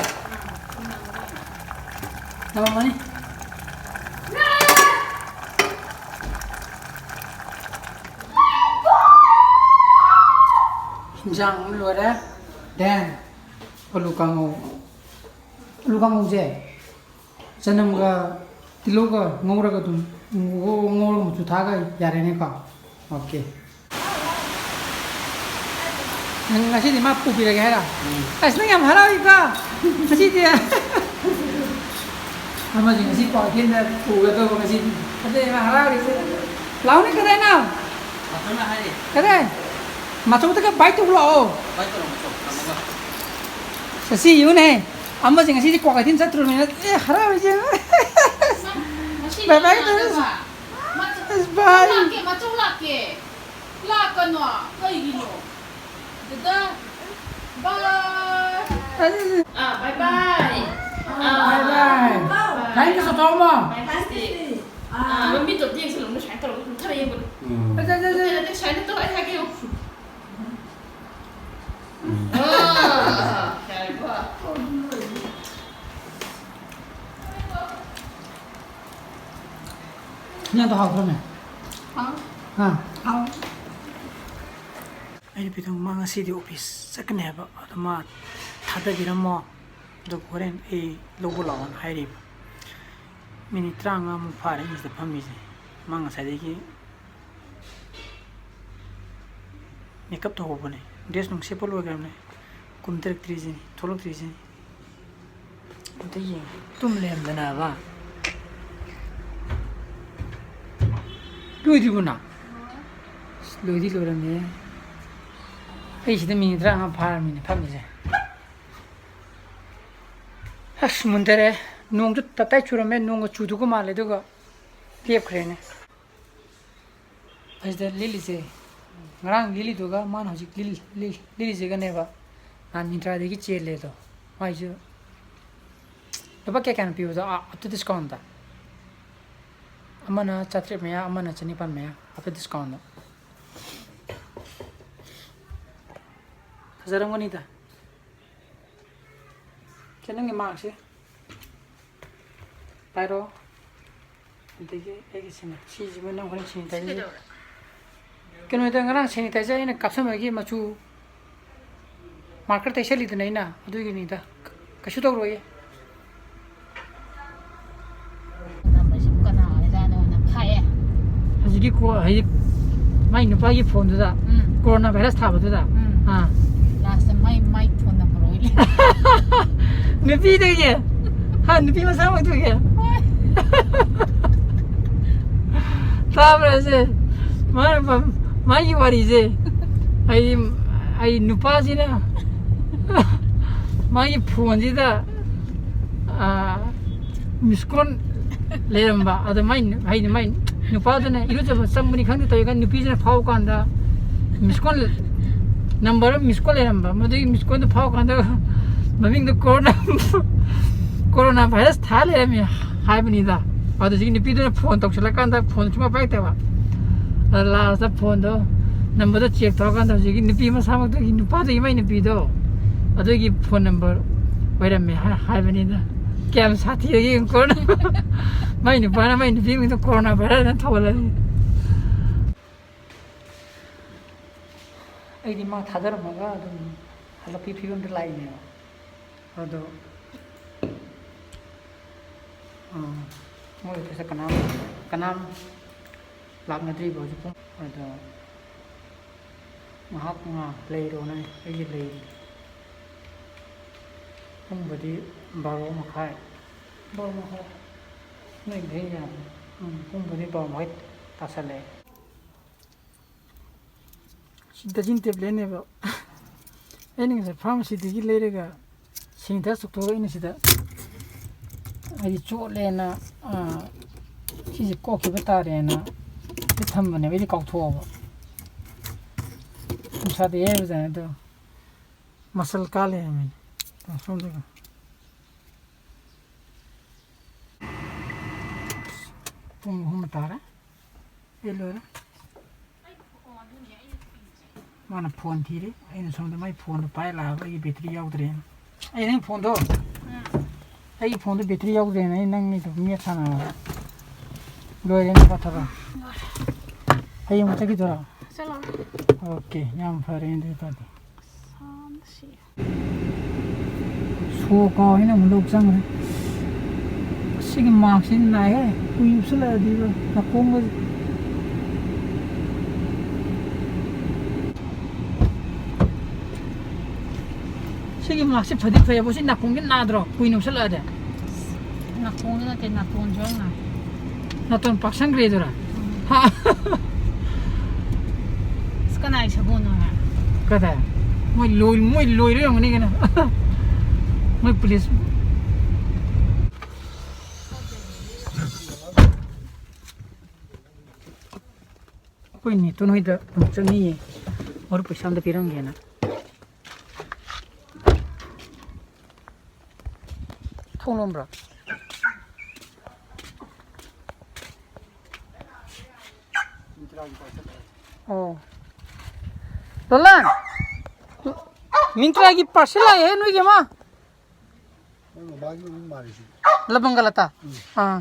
ꯅꯝꯃꯝꯃꯅꯤ꯫ ꯍꯤꯟꯖꯥꯡ ꯑꯃ ꯂꯣꯏꯔꯦ꯫ Then ꯑꯂꯨ ꯀꯥꯡꯉꯧ꯫ ꯑꯂꯨ ꯀꯥꯡꯉꯧꯁꯦ ꯆꯅꯝꯒ ꯇꯤꯜꯍꯧꯒ ꯉꯧꯔꯒ ꯑꯗꯨꯝ ꯉꯧ-, ꯉꯧꯔꯒ ꯃꯆꯨ ꯊꯥꯛꯑꯒ ꯌꯥꯔꯦꯅꯦꯀꯣ? Okay꯫ ꯅꯪ ꯉꯁꯤꯗꯤ ꯃꯥ ꯄꯨꯕꯤꯔꯒꯦ ꯍꯥꯏꯔꯣ? ꯎꯝ꯫ ꯑꯁ, ꯅꯪ ꯌꯥꯝ ꯍꯔꯥꯎꯏꯀꯣ ꯉꯁꯤꯗꯤ꯫ ꯑꯃꯁꯦ ꯉꯁꯤ ꯀ꯭ꯋꯥꯀꯩꯊꯦꯜꯗ ꯄꯨꯒꯗꯧꯕ ꯉꯁꯤꯗꯤ꯫ ꯑꯗꯨꯅꯦ ꯃꯥ ꯍꯔꯥꯎꯔꯤꯁꯦ꯫ ꯂꯥꯎꯅꯦ, ꯀꯗꯥꯏꯅꯣ? ꯃꯥꯆꯧꯅ ꯍꯥꯏꯔꯤ꯫ ꯀꯗꯥꯏ? ꯃꯥꯆꯧꯗꯒ bye ꯇꯧ ꯂꯥꯛꯑꯣ꯫ Bye ꯇꯧꯔꯣ, ꯃꯥꯆꯧ꯫ ꯊꯝꯃꯒ꯫ ꯁꯤ ꯌꯦꯡꯉꯨꯅꯦ꯫ ꯑꯃꯁꯦ ꯉꯁꯤꯗꯤ ꯀ꯭ꯋꯥꯀꯩꯊꯦꯜ ꯆꯠꯇ꯭ꯔꯨꯕꯅꯤꯅ, ꯑꯦ, ꯍꯔꯥꯎꯔꯤꯁꯦ ꯌꯦꯡꯉꯨ꯫ ꯉꯁꯤ bye bye ꯇꯧꯔꯦ꯫ ꯃꯥ ꯆꯠꯄ ꯚꯥꯏ꯫ ꯂꯥꯛꯀꯦ, ꯃꯆꯧ ꯂꯥꯛꯀꯦ꯫ ꯂꯥꯛꯀꯅꯣ꯫ ꯀꯩꯒꯤꯅꯣ? ꯗꯗꯥ꯫ ꯕꯥꯏ꯫ ꯑꯥ, ꯕꯥꯏ ꯕꯥꯏ꯫ ꯑꯥ, ꯕꯥꯏ ꯕꯥꯏ꯫ ꯕꯥꯏ꯫ ꯐꯥꯏꯟ ꯀꯩꯁꯨ ꯇꯧꯔꯝꯃꯣ꯫ ꯐꯥꯏꯟ ꯀꯩꯁꯨ꯫ ꯑꯥ, ꯃꯃꯤꯠꯇꯣ ꯌꯦꯡꯁꯜꯂꯨ, ꯁꯨꯃꯥꯏꯅ ꯇꯧꯔꯒ ꯀꯨꯝꯊꯔ ꯌꯦꯡꯕꯗꯣ꯫ ꯎꯝ꯫ ꯅꯠꯇꯦ, ꯅꯠꯇꯦ, ꯁꯨꯃꯥꯏꯅ ꯇꯧ, ꯑꯩ ꯍꯥꯏꯒꯦ ꯌꯦꯡꯉꯨ꯫ ꯎꯝ꯫ ꯑꯥ, ꯌꯥꯔꯦꯀꯣ꯫ ꯏꯟꯖꯥꯡꯗꯣ ꯍꯥꯎꯇ꯭ꯔꯣꯅꯦ? ꯍꯥꯎ꯫ ꯍꯥ? ꯍꯥꯎ꯫ ꯑꯩ ꯅꯨꯄꯤꯗꯣ ꯃꯥ ꯉꯁꯤꯗꯤ ꯑꯣꯐꯤꯁ ꯆꯠꯀꯅꯤ ꯍꯥꯏꯕ, ꯑꯗꯣ ꯃꯥ ꯊꯥꯗꯕꯤꯔꯝꯃꯣ, ꯑꯗꯨꯒ ꯍꯣꯔꯦꯟ ꯑꯩ ꯂꯧꯕ ꯂꯥꯛꯑꯣꯅ ꯍꯥꯏꯔꯤꯕ꯫ ꯃꯤꯅꯤꯠ ꯇꯔꯥꯃꯉꯥꯃꯨꯛ ꯐꯥꯔꯦ ꯑꯩꯅ ꯁꯤꯗ ꯐꯝꯃꯤꯁꯦ꯫ ꯃꯥ ꯉꯁꯥꯏꯗꯒꯤ ꯃꯦꯀꯞ ꯇꯧꯍꯧꯕꯅꯦ, ꯗ꯭ꯔꯦꯁ ꯅꯨꯡ ꯁꯦꯠꯄ ꯂꯣꯏꯈ꯭ꯔꯕꯅꯦ, ꯀꯨꯝꯊꯔꯛꯇ꯭ꯔꯤꯁꯤꯅꯤ, ꯊꯣꯛꯂꯛꯇ꯭ꯔꯤꯁꯤꯅꯤ꯫ ꯑꯝꯇ ꯌꯦꯡꯉꯦ꯫ ꯇꯨꯝ ꯂꯩꯔꯝꯗꯅꯕ꯫ ꯂꯣꯏꯗ꯭ꯔꯤꯕꯣ ꯅꯪ? ꯑꯁ, ꯂꯣꯏꯗꯤ ꯂꯣꯏꯔꯝꯃꯦ꯫ ꯑꯩ ꯁꯤꯗ ꯃꯤꯅꯤꯠ ꯇꯔꯥꯃꯉꯥ ꯐꯥꯔꯝꯃꯤꯅꯦ ꯐꯝꯃꯤꯁꯦ꯫ ꯑꯁ, ꯃꯨꯟꯊꯔꯦ꯫ ꯅꯣꯡꯁꯨ ꯇꯞꯇꯥꯏ ꯆꯨꯔꯝꯃꯦ, ꯅꯣꯡꯒ ꯆꯨꯗꯧꯒ ꯃꯥꯜꯂꯦ, ꯑꯗꯨꯒ ꯂꯦꯞꯈ꯭ꯔꯦꯅꯦ꯫ ꯑꯁꯤꯗ ꯂꯤꯠꯂꯤꯁꯦ, ꯉꯔꯥꯡ ꯂꯤꯠꯂꯤꯗꯨꯒ ꯃꯥꯅ ꯍꯧꯖꯤꯛ ꯂꯤꯠ-, ꯂꯤꯠ-, ꯂꯤꯠꯂꯤꯁꯤꯒꯅꯦꯕ ꯅꯍꯥꯟ ꯃꯤꯟꯇ꯭ꯔꯥꯗꯒꯤ ꯆꯦꯜꯂꯦꯗꯣ꯫ ꯃꯥꯏꯁꯨ ꯂꯨꯄꯥ ꯀꯌꯥ ꯀꯌꯥꯅꯣ ꯄꯤꯕꯗꯣ? ꯑꯥ, ꯑꯞꯇ ꯗꯤꯁꯀꯥꯎꯟꯗ꯫ ꯑꯃꯅ ꯆꯥꯇ꯭ꯔꯦꯠ ꯃꯌꯥ, ꯑꯃꯅ ꯆꯅꯤꯄꯥꯟ ꯃꯌꯥ, ꯑꯞꯇ ꯗꯤꯁꯀꯥꯎꯟꯗ꯫ ꯐꯖꯔꯝꯒꯅꯤꯗ꯫ ꯁꯦ, ꯅꯪꯒꯤ ꯃꯥꯔꯛꯁꯦ ꯄꯥꯏꯔꯣ꯫ ꯑꯗꯒꯤ ꯑꯩꯒꯤ ꯁꯤꯅ, ꯁꯤꯁꯤꯃ ꯅꯪ ꯍꯣꯔꯦꯟ ꯁꯦꯅꯤꯇꯥꯏꯖꯔ꯫ ꯀꯩꯗꯧꯔꯦ? ꯀꯩꯅꯣꯗ ꯉꯔꯥꯡ ꯁꯦꯅꯤꯇꯥꯏꯖꯔ ꯑꯩꯅ ꯀꯥꯞꯁꯟꯕꯒꯤ ꯃꯆꯨ ꯃꯥꯔꯀꯔ ꯇꯩꯁꯜꯂꯤꯗꯅ ꯑꯩꯅ, ꯑꯗꯨꯒꯤꯅꯤꯗ꯫ ꯀꯩꯁꯨ ꯇꯧꯔꯣꯏꯌꯦ꯫ ꯅꯝꯕꯔꯁꯤꯕꯨ ꯀꯅꯥ ꯑꯣꯏꯖꯥꯠꯅꯣꯅ ꯐꯥꯛꯑꯦ꯫ ꯍꯧꯖꯤꯛꯀꯤ ꯀꯣ-, ꯍꯧꯖꯤꯛ ꯃꯥꯏ ꯅꯨꯄꯥꯒꯤ ꯐꯣꯟꯗꯨꯗ, ꯎꯝ꯫ ꯀꯣꯔꯣꯅꯥ ꯚꯥꯏꯔꯁ ꯊꯥꯕꯗꯨꯗ꯫ ꯎꯝ꯫ ꯑꯥ꯫ Last my, my phone number ꯑꯣꯏ ꯂꯩꯔꯝꯃꯦ꯫ ꯅꯨꯄꯤꯗꯨꯒꯤ꯫ ꯍꯥ, ꯅꯨꯄꯤ ꯃꯁꯥꯃꯛꯇꯨꯒꯤ꯫ ꯍꯣꯏ꯫ ꯇꯥꯕ꯭ꯔꯥ ꯁꯦ? ꯃꯥꯅ ꯄꯥꯝ-, ꯃꯥꯒꯤ ꯋꯥꯔꯤꯁꯦ꯫ ꯑꯩ, ꯑꯩ ꯅꯨꯄꯥꯁꯤꯅ ꯃꯥꯒꯤ ꯐꯣꯟꯁꯤꯗ, ꯑꯥ, ꯃꯤꯁ ꯀꯣꯜ ꯂꯩꯔꯝꯕ꯫ ꯑꯗ ꯃꯥꯏ ꯅꯨ-, ꯍꯥꯏꯗꯤ ꯃꯥꯏ ꯅꯨꯄꯥꯗꯨꯅ ꯏꯔꯨꯖꯕ ꯆꯪꯕꯅꯤ ꯈꯪꯗꯦ ꯇꯧꯔꯤꯀꯥꯟꯗ, ꯅꯨꯄꯤꯁꯤꯅ ꯐꯥꯎ ꯀꯥꯟꯗ ꯃꯤꯁ ꯀꯣꯜ, ꯅꯝꯕꯔ ꯃꯤꯁ ꯀꯣꯜ ꯂꯩꯔꯝꯕ, ꯃꯗꯨꯒꯤ ꯃꯤꯁ ꯀꯣꯜꯗꯨ ꯐꯥꯎ ꯀꯥꯟꯗ ꯃꯃꯤꯡꯗꯨ ꯀꯣꯔꯣꯅꯥ, ꯀꯣꯔꯣꯅꯥ ꯚꯥꯏꯔꯁ ꯊꯥ ꯂꯩꯔꯝꯃꯤ ꯍꯥꯏꯕꯅꯤꯗ꯫ ꯑꯗꯨꯗꯒꯤ ꯅꯨꯄꯤꯗꯨꯅ ꯐꯣꯟ ꯇꯧꯁꯤꯜꯂꯀꯥꯟꯗ ꯐꯣꯟ ꯁꯨꯡꯄꯥꯏ ꯄꯥꯏꯔꯛꯇꯦꯕ꯫ ꯑꯗ ꯂꯥꯁꯇ ꯐꯣꯟꯗꯣ, ꯅꯝꯕꯔꯗꯣ ꯆꯦꯛ ꯇꯧꯔꯀꯥꯟꯗ ꯍꯧꯖꯤꯛꯀꯤ ꯅꯨꯄꯤ ꯃꯁꯥꯃꯛꯇꯒꯤ, ꯅꯨꯄꯥꯗꯨꯒꯤ ꯃꯥꯏ ꯅꯨꯄꯤꯗꯣ, ꯑꯗꯨꯒꯤ ꯐꯣꯟ ꯅꯝꯕꯔ ꯑꯣꯏꯔꯝꯃꯦ ꯍꯥꯏ-, ꯍꯥꯏꯕꯅꯤꯗ꯫ ꯀꯌꯥꯝ ꯁꯥꯊꯤꯔꯒꯦ ꯌꯦꯡꯉꯨ, ꯀꯣꯔꯣꯅꯥ꯫ ꯃꯥꯏ ꯅꯨꯄꯥꯅ ꯃꯥꯏ ꯅꯨꯄꯤ ꯃꯤꯡꯗꯣ ꯀꯣꯔꯣꯅꯥ ꯚꯥꯏꯔꯁꯅ ꯊꯧꯍꯜꯂꯅꯤ꯫ ꯑꯩꯗꯤ ꯃꯥ ꯊꯥꯗꯔꯝꯃꯒ ꯑꯗꯨꯝ ꯍꯜꯂꯛꯄꯒꯤ ꯐꯤꯕꯝꯗ ꯂꯥꯛꯏꯅꯦꯕ꯫ ꯑꯗꯣ, ꯑꯥ, ꯃꯣꯏ ꯑꯣꯐꯤꯁꯇ ꯀꯅꯥꯝ, ꯀꯅꯥꯝ ꯂꯥꯛꯅꯗ꯭ꯔꯤꯕ ꯍꯧꯖꯤꯛ ꯄꯨꯡ꯫ ꯑꯗꯣ ꯉꯥꯏꯍꯥꯛ ꯉꯥꯏꯍꯥꯛ ꯂꯩꯔꯣꯅꯦ, ꯑꯩꯁꯦ ꯂꯩꯔꯤ꯫ ꯄꯨꯡꯕꯨꯗꯤ ꯕꯥꯔꯣ ꯃꯈꯥꯏ, ꯕꯥꯔꯣ ꯃꯈꯥꯏ, ꯅꯣꯏꯗꯤ ꯌꯥꯝ, ꯎꯝ, ꯄꯨꯡꯕꯨꯗꯤ ꯕꯥꯔꯣ ꯃꯈꯥꯏ ꯇꯥꯁꯜꯂꯛꯑꯦ꯫ ꯁꯤ ꯗꯖꯤꯟ ꯇꯦꯕ꯭ꯂꯦꯠꯅꯦꯕ꯫ ꯑꯩꯅ ꯉꯁꯥꯏ ꯐꯥꯔꯃꯥꯁꯤꯗꯒꯤ ꯂꯩꯔꯒ ꯁꯤꯡꯊꯥ ꯆꯨꯞꯊꯣꯛꯑꯒ ꯑꯩꯅ ꯁꯤꯗ, ꯍꯥꯏꯗꯤ ꯆꯣꯠꯂꯦꯅ, ꯑꯥ, ꯁꯤꯁꯦ ꯀꯣꯛꯈꯤꯕ ꯇꯥꯔꯦꯅ ꯁꯤ ꯊꯝꯕꯅꯦꯕ, ꯑꯩꯗꯤ ꯀꯥꯎꯊꯣꯛꯑꯕ꯫ ꯅꯨꯡꯁꯥꯗ ꯌꯩꯕꯖꯥꯠꯅꯤ ꯑꯗꯣ꯫ ꯃꯁꯜ ꯀꯥ ꯂꯩꯔꯝꯃꯦ꯫ ꯁꯣꯝꯗꯒ꯫ ꯄꯨꯡ ꯑꯍꯨꯝ ꯇꯥꯔꯦ꯫ ꯑꯩ ꯂꯣꯏꯔꯦ꯫ ꯃꯥꯅ ꯐꯣꯟ ꯊꯤꯔꯤ꯫ ꯑꯩꯅ ꯁꯣꯝꯗ ꯃꯥꯏ ꯐꯣꯟꯗꯣ ꯄꯥꯏ ꯂꯥꯛꯑꯒ ꯑꯩꯒꯤ ꯕꯦꯇ꯭ꯔꯤ ꯌꯥꯎꯗ꯭ꯔꯦꯅ꯫ ꯑꯩ ꯅꯪ ꯐꯣꯟꯗꯣ꯫ ꯎꯝ꯫ ꯑꯩꯒꯤ ꯐꯣꯟꯗꯣ ꯕꯦꯇ꯭ꯔꯤ ꯌꯥꯎꯗ꯭ꯔꯦꯅ ꯑꯩ ꯅꯪꯒꯤꯗꯣ ꯃꯦꯠ ꯁꯥꯟꯅꯔꯒ꯫ ꯂꯣꯏꯔꯦꯅꯦ ꯄꯥꯊꯕ꯫ ꯂꯣꯏꯔꯦ꯫ ꯍꯌꯦꯡ ꯑꯃꯨꯛ ꯆꯠꯈꯤꯗꯣꯏꯔꯣ? ꯆꯠꯂꯣ꯫ ꯑꯣꯀꯦ, ꯌꯥꯝ ꯐꯔꯦ ꯑꯗꯨ ꯑꯣꯏꯇꯥꯔꯗꯤ꯫ ꯁꯥꯕꯅ ꯁꯤ꯫ ꯁꯣ ꯀꯥꯎ ꯍꯥꯏꯅ ꯑꯃꯨꯛ ꯂꯧ ꯆꯪꯈ꯭ꯔꯦ꯫ ꯑꯁꯤꯒꯤ ꯃꯥꯛꯁꯤ ꯅꯥꯏꯍꯦ꯫ ꯀꯨꯏ ꯎꯞꯁꯜꯂꯛꯑꯗꯤꯕ ꯅꯥꯀꯣꯡꯒꯁꯦ꯫ ꯁꯤꯒꯤ ꯃꯥꯛꯁꯤ ꯐꯗꯤ ꯐꯩꯌꯦꯕ, ꯁꯤ ꯅꯥꯀꯣꯡꯁꯤ ꯅꯥꯗ꯭ꯔꯣ ꯀꯨꯏꯅ ꯎꯞꯁꯜꯂꯛꯑꯗꯤ? ꯅꯥꯀꯣꯡꯁꯤ ꯅꯠꯇꯦ, ꯅꯥꯇꯣꯟꯁꯨ ꯌꯥꯝ ꯅꯥꯏ꯫ ꯅꯥꯇꯣꯟ ꯄꯥꯛꯁꯟꯈ꯭ꯔꯦꯗꯨꯔꯥ? ꯎꯝ꯫ ꯍꯥ? ꯑꯁ, ꯀꯅꯥꯏ ꯁꯒꯣꯜꯅꯣ ꯍꯥꯏ? ꯀꯗꯥꯏ? ꯃꯣꯏ ꯂꯣꯏ-, ꯃꯣꯏ ꯂꯣꯏꯔ ꯌꯦꯡꯉꯨꯅꯤ ꯀꯩꯅꯣ꯫ ꯃꯣꯏ ꯄꯨꯂꯤꯁ꯫ ꯑꯩꯈꯣꯏ ꯅꯦꯇꯣꯟ ꯍꯣꯏꯗ ꯑꯃꯨꯛ ꯆꯪꯉꯤꯌꯦ꯫ ꯃꯔꯨꯞ ꯄꯩꯁꯥ ꯑꯝꯇ ꯄꯤꯔꯝꯒꯦꯅ꯫ ꯊꯣꯡ ꯂꯣꯟꯕ꯭ꯔꯣ? ꯑꯣ꯫ ꯂꯣꯂꯥꯟ! ꯃꯤꯟꯇ꯭ꯔꯥꯒꯤ ꯄꯥꯔꯁꯦꯜ ꯂꯥꯛꯑꯦꯍꯦ ꯅꯣꯏꯒꯤ ꯑꯃ꯫ ꯃꯣꯏ ꯃꯃꯥꯒꯤ ꯃꯃꯤꯡ ꯃꯥꯜꯂꯤꯁꯤ꯫ ꯂꯕꯪꯒ ꯂꯇꯥ꯫ ꯎꯝ꯫ ꯑꯥ꯫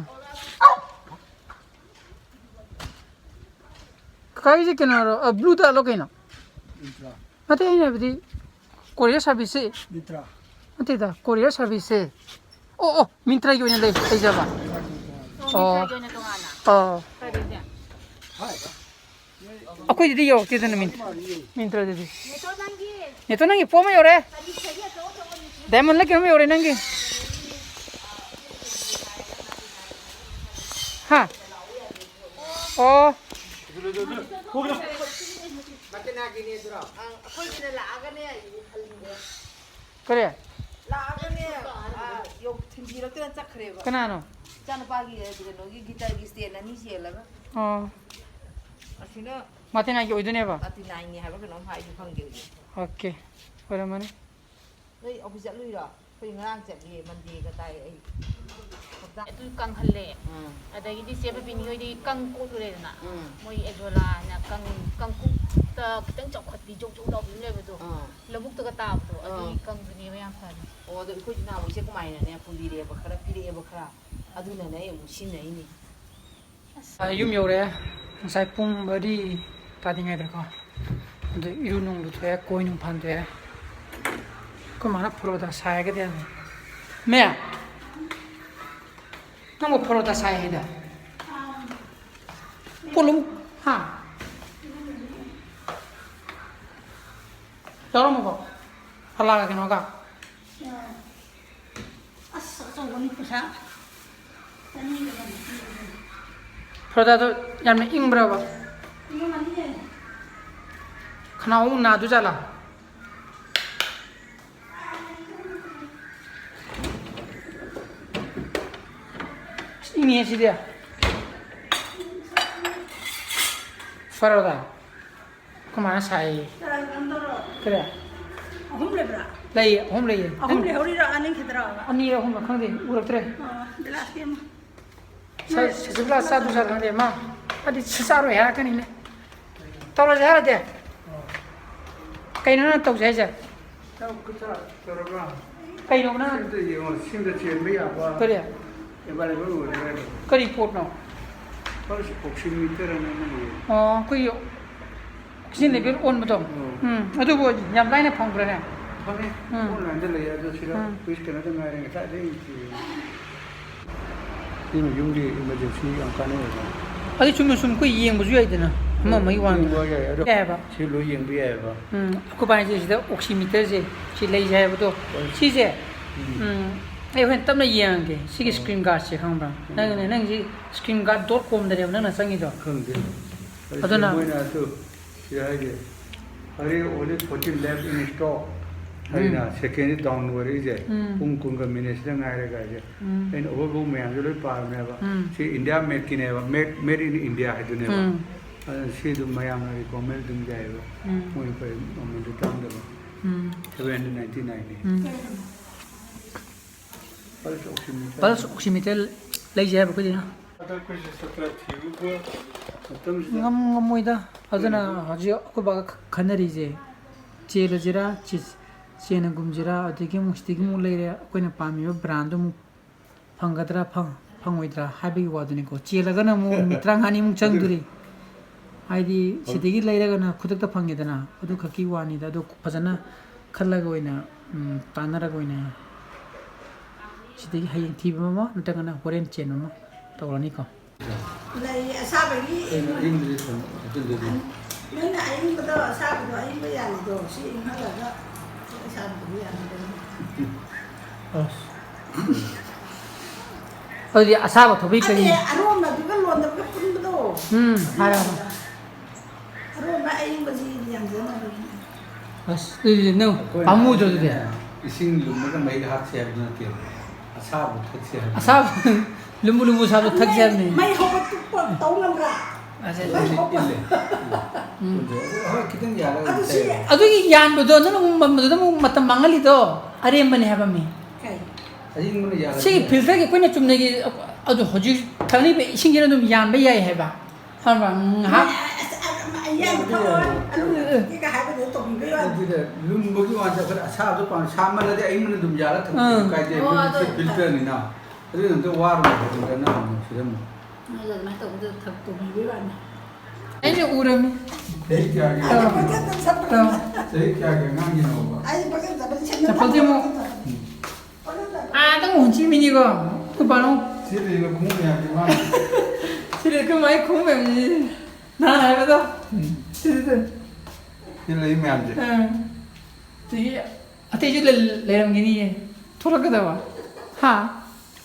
ꯀꯀꯥꯒꯤꯁꯦ ꯀꯩꯅꯣꯔꯣ? ꯑ, ꯕ꯭ꯂꯨ ꯗꯥꯔꯠꯂꯣ ꯀꯩꯅꯣ? ꯃꯤꯟꯇ꯭ꯔꯥ꯫ ꯅꯠꯇꯦ, ꯑꯩꯅ ꯍꯥꯏꯕꯗꯤ ꯀꯣꯔꯤꯌꯔ ꯁꯥꯔꯚꯤꯁꯁꯦ꯫ ꯃꯤꯟꯇ꯭ꯔꯥ꯫ ꯅꯠꯇꯦꯗ, ꯀꯣꯔꯤꯌꯔ ꯁꯥꯔꯚꯤꯁꯁꯦ꯫ ꯑꯣ, ꯑꯣ, ꯃꯤꯟꯇ꯭ꯔꯥꯒꯤ ꯑꯣꯏꯅ ꯂꯩ-, ꯂꯩꯖꯕ꯫ ꯑꯣ, ꯑꯣ꯫ ꯃꯤꯟꯇ꯭ꯔꯥꯒꯤ ꯑꯣꯏꯅ ꯇꯣꯉꯥꯟꯅ꯫ ꯑꯣ꯫ ꯀꯔꯤꯁꯦ? ꯑꯩꯈꯣꯏꯗꯗꯤ ꯌꯧꯔꯛꯇꯦꯗꯅ ꯃꯤꯟ-, ꯃꯤꯟꯇ꯭ꯔꯗꯗꯤ꯫ ꯅꯦꯇꯣ ꯅꯪꯒꯤ꯫ ꯅꯦꯇꯣ ꯅꯪꯒꯤ ꯄꯣꯠ ꯑꯃ ꯌꯧꯔꯦ꯫ ꯀꯔꯤ ꯁꯥꯏꯖ ꯑꯆꯧ ꯑꯆꯧꯕ ꯅꯦꯇꯣ? ꯗꯥꯏꯃꯟꯂ ꯀꯩꯅꯣꯝ ꯌꯧꯔꯦ ꯅꯪꯒꯤ꯫ ꯍꯥ? ꯑꯣ꯫ ꯑꯩꯈꯣꯏꯒꯤꯅ ꯂꯥꯛꯑꯒꯅꯦ ꯍꯜꯂꯤꯅꯦ꯫ ꯀꯔꯤ? ꯂꯥꯛꯑꯒꯅꯦ, ꯑ, ꯌꯧ-, ꯊꯤꯟꯕꯤꯔꯛꯇꯅ ꯆꯠꯈ꯭ꯔꯦꯕ꯫ ꯀꯅꯥꯅꯣ? ꯏꯆꯥꯅꯨꯄꯥꯒꯤ, ꯑ, ꯀꯩꯅꯣꯒꯤ ꯒꯤꯇꯔꯒꯤ stand ꯑꯅꯤ ꯆꯦꯜꯂꯒ꯫ ꯑꯣ꯫ ꯑꯁꯤꯅ ꯃꯥꯇꯤꯅꯥꯒꯤ ꯑꯣꯏꯗꯣꯏꯅꯦꯕ? ꯃꯥꯇꯤꯅꯥꯒꯤꯅꯦ ꯍꯥꯏꯕ ꯀꯩꯅꯣꯝ ꯍꯥꯏꯗꯤ ꯈꯪꯗꯦ ꯍꯧꯖꯤꯛ꯫ ꯑꯣꯀꯦ꯫ ꯑꯣꯏꯔꯝꯃꯅꯤ꯫ ꯅꯣꯏ office ꯆꯠꯂꯨꯏꯔꯣ? ꯑꯩꯈꯣꯏ ꯉꯔꯥꯡ ꯆꯠꯂꯤ, Mondayꯒ ꯇꯥꯏ ꯑꯩ꯫ ꯍꯞꯇꯥ ꯑꯗꯨ ꯀꯪꯍꯜꯂꯦ꯫ ꯎꯝ꯫ ꯑꯗꯒꯤꯗꯤ ꯆꯦ ꯕꯕꯤꯅꯤ ꯍꯣꯏꯗꯤ ꯀꯪ ꯀꯣꯠꯂꯨꯔꯦꯗꯅ꯫ ꯎꯝ꯫ ꯃꯣꯏ ꯑꯦꯖꯣꯂꯥꯅ ꯀꯪ-, ꯀꯪꯀꯨꯞꯇ ꯈꯤꯇꯪ ꯆꯥꯎꯈꯠꯄꯤ, ꯖꯧ ꯖꯧ ꯂꯥꯎꯕꯤ ꯑꯃ ꯂꯩꯕꯗꯣ꯫ ꯑꯥ꯫ ꯂꯧꯕꯨꯛꯇꯒ ꯇꯥꯕꯗꯣ, ꯑꯗꯨꯒꯤ ꯑꯥ꯫ ꯀꯪꯗꯨꯅꯦꯕ ꯌꯥꯝ ꯐꯔꯦ꯫ ꯑꯣ, ꯑꯗꯣ ꯑꯩꯈꯣꯏꯁꯨ ꯅꯍꯥꯟꯃꯨꯛ ꯏꯆꯦ ꯀꯃꯥꯏꯅꯅꯦ ꯄꯨꯕꯤꯔꯛꯑꯦꯕ, ꯈꯔ ꯄꯤꯔꯛꯑꯦꯕ ꯈꯔ꯫ ꯑꯗꯨꯅꯅꯦ ꯑꯩ ꯑꯃꯨꯛ ꯁꯤꯖꯤꯟꯅꯩꯅꯦ꯫ ꯑꯁ꯫ ꯑ, ꯌꯨꯝ ꯌꯧꯔꯦ꯫ ꯉꯁꯥꯏ ꯄꯨꯡ ꯃꯔꯤ ꯇꯥꯗ꯭ꯔꯤꯉꯩꯗꯀꯣ꯫ ꯑꯗꯨ ꯏꯔꯨ ꯅꯨꯡ ꯂꯨꯊꯣꯛꯑꯦ, ꯀꯣꯏ ꯅꯨꯡ ꯐꯥꯟꯗꯣꯛꯑꯦ꯫ ꯑꯩꯈꯣꯏ ꯃꯥꯅ ꯄꯔꯣꯊꯥ ꯁꯥꯏ ꯍꯥꯏꯒꯗꯤ ꯌꯥꯝ꯫ ꯃꯦ! ꯅꯪꯕꯨ ꯄꯔꯣꯊꯥ ꯁꯥꯏ ꯍꯥꯏꯗ? ꯄꯣꯠꯂꯨ? ꯍꯥ? ꯌꯥꯎꯔꯝꯃꯕꯣ? ꯍꯜꯂꯛꯑꯒ ꯀꯩꯅꯣꯒ? ꯑꯁ, ꯑꯆꯧꯕꯅꯤ ꯄꯩꯁꯥ꯫ ꯆꯅꯤꯒ ꯌꯥꯡꯈꯩ꯫ ꯄꯔꯣꯊꯥꯗꯣ ꯌꯥꯝꯅ ꯏꯪꯕ꯭ꯔꯕ? ꯏꯪꯉꯝꯃꯅꯤꯌꯦ꯫ ꯈꯅꯥꯎ ꯑꯃꯨꯛ ꯅꯥꯗꯣꯏꯖꯥꯠꯂꯥ? ꯑꯁ, ꯏꯪꯉꯤꯍꯦ ꯁꯤꯗꯤ꯫ ꯄꯔꯣꯗ꯫ ꯀꯃꯥꯏꯅ ꯁꯥꯏ? ꯆꯥ ꯀꯩꯅꯣ ꯇꯧꯔꯣ꯫ ꯀꯔꯤ? ꯑꯍꯨꯝ ꯂꯩꯕ꯭ꯔꯥ? ꯂꯩꯌꯦ, ꯑꯍꯨꯝ ꯂꯩꯌꯦ꯫ ꯑꯍꯨꯝ ꯅꯪ ꯂꯩꯍꯧꯔꯤꯔꯥ? ꯑꯅꯤ ꯈꯛꯇꯔꯥ? ꯑꯅꯤꯔ ꯑꯍꯨꯝꯔ ꯈꯪꯗꯦ, ꯎꯔꯛꯇ꯭ꯔꯦ꯫ ꯑꯥ, ꯒꯤꯂꯥꯁꯀꯤ ꯑꯃ꯫ ꯁ-, ꯁꯁꯤꯕꯂꯥ ꯆꯥꯗꯨ ꯆꯥ ꯈꯪꯗꯦ, ꯃꯥ꯫ ꯑꯗꯨꯗꯤ ꯁ-, ꯆꯥꯔꯣꯏ ꯍꯥꯏꯔꯛꯀꯅꯤꯅꯦ꯫ ꯇꯧꯔꯁꯦ ꯍꯥꯏꯔꯗꯤ? ꯀꯩꯅꯣ ꯅꯪ ꯇꯧꯁꯦ ꯍꯥꯏꯁꯦ? ꯆꯥꯛ ꯈꯨꯠ ꯆꯥ ꯇꯧꯔꯕ꯭ꯔꯥ? ꯀꯩꯅꯣ ꯅꯪ? ꯁꯤꯝꯇ ꯌꯦꯡꯉꯣ, ꯁꯤꯝꯗ ꯆꯦꯟꯕ ꯌꯥꯕ꯫ ꯀꯔꯤ? Available ꯑꯣꯏꯕ꯭ꯔꯥ ꯍꯥꯏꯕ꯫ ꯀꯔꯤ ꯄꯣꯠꯅꯣ? Pulse oximeter ꯑꯅ ꯑꯃ ꯂꯩꯌꯦ꯫ ꯑꯣ, ꯑꯩꯈꯣꯏꯒꯤ oxygen level ꯑꯣꯟꯕꯗꯣ? ꯑꯣ꯫ ꯎꯝ, ꯑꯗꯨꯕꯨ ꯌꯥꯝ ꯂꯥꯏꯅ ꯐꯪꯕ꯭ꯔꯥꯅꯦ? ꯐꯪꯉꯦ꯫ ꯎꯝ꯫ Online ꯗ ꯂꯩꯌꯦ, ꯑꯗꯣ ꯁꯤꯗ ꯎꯝ꯫ ꯄꯤꯁ ꯀꯩꯅꯣꯗ ꯉꯥꯏꯔꯦ, ꯉꯁꯥꯏꯗꯩ ꯊꯤꯔꯤꯅꯤ꯫ ꯁꯤꯅ ꯌꯨꯝꯒꯤ emergency ꯌꯥꯝ ꯀꯥꯟꯅꯩ ꯑꯣꯏꯕ꯫ ꯑꯗꯨ ꯆꯨꯝꯅ ꯁꯨꯝ ꯑꯩꯈꯣꯏ ꯌꯦꯡꯕꯁꯨ ꯌꯥꯏꯗꯅ, ꯑꯃ ꯑꯃꯒꯤ ꯋꯥ ꯌꯦꯡꯕ ꯌꯥꯏ, ꯑꯗꯣ ꯌꯥꯏꯑꯕ꯫ ꯁꯤ ꯂꯣꯏ ꯌꯦꯡꯕ ꯌꯥꯏꯑꯕ꯫ ꯎꯝ, ꯑꯩꯈꯣꯏ ꯄꯥꯁꯦ ꯁꯤꯗ oximeter ꯁꯦ ꯁꯤ ꯂꯩꯁꯦ ꯍꯥꯏꯕꯗꯣ, ꯍꯣꯏ꯫ ꯁꯤꯁꯦ, ꯎꯝ꯫ ꯎꯝ, ꯑꯩ ꯍꯣꯔꯦꯟ ꯇꯞꯅ ꯌꯦꯡꯉꯒꯦ꯫ ꯁꯤꯒꯤ ꯑꯣ꯫ Screen guard ꯁꯦ ꯈꯪꯕ꯭ꯔꯥ? ꯎꯝ꯫ ꯅꯪ, ꯅꯪ, ꯅꯪꯁꯤ screen guard dot com ꯗꯅꯦꯕ ꯅꯪꯅ ꯆꯪꯉꯤꯗꯣ? ꯈꯪꯗꯦ꯫ ꯑꯗꯨꯅ ꯃꯣꯏꯅ ꯑꯗꯨ ꯁꯤ ꯍꯥꯏꯒꯦ, "Hurry, only fourteen left in stock" ꯍꯥꯏꯅ ꯎꯝ꯫ Second ꯗꯤ down ꯑꯣꯏꯔꯛꯏꯁꯦ꯫ ꯎꯝ꯫ ꯄꯨꯡ ꯀꯨꯟꯒ ꯃꯤꯅꯤꯠꯁꯤꯗ ꯉꯥꯏꯔꯦ ꯀꯥꯏꯁꯦ꯫ ꯎꯝ꯫ ꯑꯩꯅ ꯑꯍꯣꯕ ꯃꯌꯥꯝꯁꯦ ꯂꯣꯏ ꯄꯥꯕꯅꯦꯕ꯫ ꯎꯝ꯫ ꯁꯤ India made ꯀꯤꯅꯦꯕ, made, made in India ꯍꯥꯏꯗꯨꯅꯦꯕ꯫ ꯎꯝ꯫ ꯑꯗꯨꯅ ꯁꯤ ꯑꯗꯨꯝ ꯃꯌꯥꯝꯅ recommend ꯑꯗꯨꯝ ꯌꯥꯏꯑꯕ꯫ ꯎꯝ꯫ ꯃꯣꯏ ꯀꯔꯤ ꯃꯃꯜꯁꯨ ꯇꯥꯡꯗꯕ꯫ ꯎꯝ꯫ Seven hundred ninety nine ꯅꯤ꯫ ꯎꯝ꯫ Pulse oximeter꯫ Pulse oximeter ꯂꯩꯁꯦ ꯍꯥꯏꯕ ꯑꯩꯈꯣꯏꯗꯤ꯫ ꯑꯗ ꯑꯩꯈꯣꯏꯁꯨ ꯁꯥꯇ꯭ꯔ ꯊꯤꯔꯨꯕ ꯃꯇꯝꯁꯤꯗ ꯉꯝ-, ꯉꯝꯃꯣꯏꯗ꯫ ꯑꯗꯨꯅ ꯍꯧꯖꯤꯛ ꯑꯩꯈꯣꯏ ꯕꯥꯒ ꯈ-, ꯈꯟꯅꯔꯤꯁꯦ, ꯆꯦꯜꯂꯁꯤꯔꯥ, ꯆꯦ-, ꯆꯦꯟꯅꯒꯨꯝꯁꯤꯔꯥ, ꯑꯗꯒꯤ ꯑꯃꯨꯛ ꯁꯤꯗꯒꯤ ꯑꯃꯨꯛ ꯂꯩꯔꯦ, ꯑꯩꯈꯣꯏꯅ ꯄꯥꯝꯃꯤꯕ brand ꯗꯣ ꯑꯃꯨꯛ ꯐꯪꯒꯗ꯭ꯔꯥ, ꯐꯪ-, ꯐꯪꯉꯣꯏꯗ꯭ꯔꯥ ꯍꯥꯏꯕꯒꯤ ꯋꯥꯗꯨꯅꯤꯀꯣ꯫ ꯆꯦꯜꯂꯒꯅ ꯑꯃꯨꯛ ꯅꯨꯃꯤꯠ ꯇꯔꯥꯃꯉꯥꯅꯤꯃꯨꯛ ꯆꯪꯗꯣꯔꯤ꯫ ꯍꯥꯏꯗꯤ ꯍꯣꯏ꯫ ꯁꯤꯗꯒꯤ ꯂꯩꯔꯒꯅ ꯈꯨꯗꯛꯇ ꯐꯪꯉꯦꯗꯅ, ꯑꯗꯨ ꯈꯛꯀꯤ ꯋꯥꯅꯤꯗ꯫ ꯑꯗꯣ ꯐꯖꯅ ꯈꯜꯂꯒ ꯑꯣꯏꯅ, ꯎꯝ, ꯇꯥꯟꯅꯔꯒ ꯑꯣꯏꯅ ꯁꯤꯗꯒꯤ ꯍꯌꯦꯡ ꯊꯤꯕ ꯑꯃ ꯅꯠꯇ꯭ꯔꯒꯅ ꯍꯣꯔꯦꯟ ꯆꯦꯟꯕ ꯑꯃ ꯇꯧꯔꯅꯤꯀꯣ꯫ ꯂꯩ ꯑꯁꯥꯕꯒꯤ ꯑꯩꯅ ꯑꯌꯤꯡꯕꯗꯤ ꯊꯝ-, ꯍꯥꯞꯆꯤꯟꯗꯣꯏꯅꯤ꯫ ꯅꯪꯅ ꯑꯌꯤꯡꯕꯗꯣ, ꯑꯁꯥꯕꯗꯣ ꯑꯌꯤꯡꯕ ꯌꯥꯜꯂꯤꯗꯣ, ꯁꯤ ꯏꯪꯍꯜꯂꯒ ꯑꯁꯥꯕꯗꯨꯗꯤ ꯌꯥꯜꯂꯤꯗꯅ꯫ ꯑꯁ꯫ ꯑꯗꯨꯗꯤ ꯑꯁꯥꯕ ꯊꯕꯤ ꯀꯔꯤ? ꯅꯠꯇꯦ, ꯑꯔꯣꯝꯕꯗꯨꯒ ꯂꯣꯟꯗꯕꯒ ꯄꯨꯟꯕꯗꯣ꯫ ꯎꯝ, ꯍꯥꯏꯔꯣ, ꯍꯥꯏꯔꯣ꯫ ꯑꯔꯣꯝꯕ ꯑꯌꯤꯡꯕꯁꯤ ꯌꯥꯟꯖꯟꯅꯕꯒꯤꯅꯦ꯫ ꯑꯁ, ꯑꯗꯨꯗꯤ ꯅꯪ ꯑꯩꯈꯣꯏꯅ ꯄꯥꯝꯃꯨꯗ꯭ꯔꯣ ꯑꯗꯨꯗꯤ? ꯏꯁꯤꯡ ꯂꯨꯝꯃꯒ ꯃꯩꯗ ꯍꯥꯞꯁꯦ ꯍꯥꯏꯕꯗꯨ ꯅꯠꯇꯦ, ꯑꯁꯥꯕꯗꯨ ꯊꯛꯁꯦ ꯍꯥꯏꯕꯅꯤ꯫ ꯑꯁꯥꯕ, ꯂꯨꯝꯕꯨ ꯂꯨꯝꯕꯨ ꯁꯥꯕꯗꯣ ꯊꯛꯁꯦ ꯍꯥꯏꯕꯅꯤ꯫ ꯃꯩ ꯍꯧꯒꯠꯄ ꯇꯧ ꯉꯝꯕ꯭ꯔꯥ? ꯑꯁꯦ ꯂꯣꯏ ꯍꯧꯕ꯫ ꯏꯜꯂꯦ꯫ ꯎꯝ꯫ ꯎꯝ꯫ ꯍꯣꯏ, ꯈꯤꯇꯪ ꯌꯥꯜꯂꯒ ꯑꯗꯨ ꯁꯤ ꯇꯩ꯫ ꯑꯗꯨꯒꯤ ꯌꯥꯟꯕꯗꯣ ꯅꯪꯅ ꯃꯗꯨꯗ ꯑꯃꯨꯛ ꯃꯇꯝ ꯃꯥꯡꯍꯜꯂꯤꯗꯣ ꯑꯔꯦꯝꯕꯅꯦ ꯍꯥꯏꯕ ꯃꯤ꯫ ꯀꯩ? ꯑꯌꯤꯡꯕꯅ ꯌꯥꯜꯂꯗꯤ ꯁꯤꯒꯤ ꯌꯥꯏ꯫ Filterꯒꯤ ꯑꯩꯈꯣꯏꯅ ꯆꯨꯝꯅꯒꯤ ꯑꯗꯨ ꯍꯧꯖꯤꯛ ꯊꯛꯂꯤꯕ ꯏꯁꯤꯡꯁꯤꯅ ꯑꯗꯨꯝ ꯌꯥꯟꯕ ꯌꯥꯏ ꯍꯥꯏꯕ꯫ ꯈꯪꯕ꯭ꯔꯥ? ꯉꯥꯏꯍꯥꯛ꯫ ꯑꯁ, ꯑ, ꯑ, ꯑꯌꯥꯝꯕ ꯊꯛꯑꯣꯏ꯫ ꯑꯗꯨ ꯊꯛꯀꯦꯒ ꯍꯥꯏꯕꯗꯨ ꯇꯧꯕꯤꯕꯩ ꯋꯥꯅꯤ꯫ ꯑꯗꯨꯗ ꯂꯨꯝꯕꯒꯤ ꯋꯥꯅꯤ, ꯑꯩꯈꯣꯏ ꯑꯁꯥꯕꯗꯣ ꯄꯥꯝꯃꯤ꯫ ꯁꯥꯃꯜꯂꯗꯤ ꯑꯌꯤꯡꯕꯅ ꯑꯗꯨꯝ ꯌꯥꯜꯂ ꯊꯛꯄꯗꯤ ꯑꯥ꯫ ꯀꯥꯏꯗꯦ꯫ ꯑꯣ, ꯑꯗꯨ ꯑꯗꯨ ꯐꯩ꯫ Filterꯅꯤꯅ꯫ ꯑꯗꯨꯅ ꯑꯝꯇ ꯋꯥꯔꯨꯅꯨ, ꯑꯗꯨꯝ ꯅꯪ ꯑꯃꯨꯛ ꯁꯤꯗ ꯑꯃꯨꯛ꯫ ꯅꯣꯏꯁꯨ ꯑꯗꯨꯃꯥꯏꯅ ꯇꯧꯕꯗ ꯊꯛ-, ꯇꯧꯕꯤꯕꯩ ꯋꯥꯅꯤ꯫ ꯑꯩꯅ ꯎꯔꯝꯃꯤ꯫ ꯆꯍꯤ ꯀꯌꯥꯒꯤ? ꯑꯥ꯫ ꯄꯪꯆꯠꯇ ꯆꯠꯄ꯫ ꯑꯥ꯫ ꯆꯍꯤ ꯀꯌꯥꯒꯤ ꯑꯉꯥꯡꯒꯤꯅꯣꯕ? ꯑꯩ ꯄꯪꯆꯠ ꯆꯠꯄ ꯁꯦꯟꯗꯜ ꯆꯄꯜꯗꯤ ꯑꯃꯨꯛ ꯊꯝꯃꯒ꯫ ꯎꯝ꯫ ꯑꯥꯗ ꯑꯃꯨꯛ ꯍꯨꯟꯈꯤꯕꯅꯤꯀꯣ꯫ ꯅꯨꯄꯥꯅ ꯑꯃꯨꯛ ꯁꯤ ꯂꯩꯕ ꯈꯣꯡꯎꯞ ꯃꯌꯥꯝꯁꯦ ꯃꯥꯅ꯫ ꯁꯤ ꯂꯩ, ꯀꯃꯥꯏ ꯈꯣꯡꯎꯞ ꯃꯌꯥꯝꯁꯤ? ꯅꯍꯥꯟ ꯍꯥꯏꯕꯗꯣ꯫ ꯎꯝ꯫ ꯁꯤꯗ꯫ ꯁꯤ ꯂꯩ ꯃꯌꯥꯝꯁꯦ꯫ ꯑꯥ꯫ ꯁꯤꯒꯤ ꯑꯇꯩꯁꯨ ꯂꯩ-, ꯂꯩꯔꯝꯒꯅꯤꯌꯦ꯫ ꯊꯣꯛꯂꯛꯀꯗꯕ꯫ ꯍꯥ?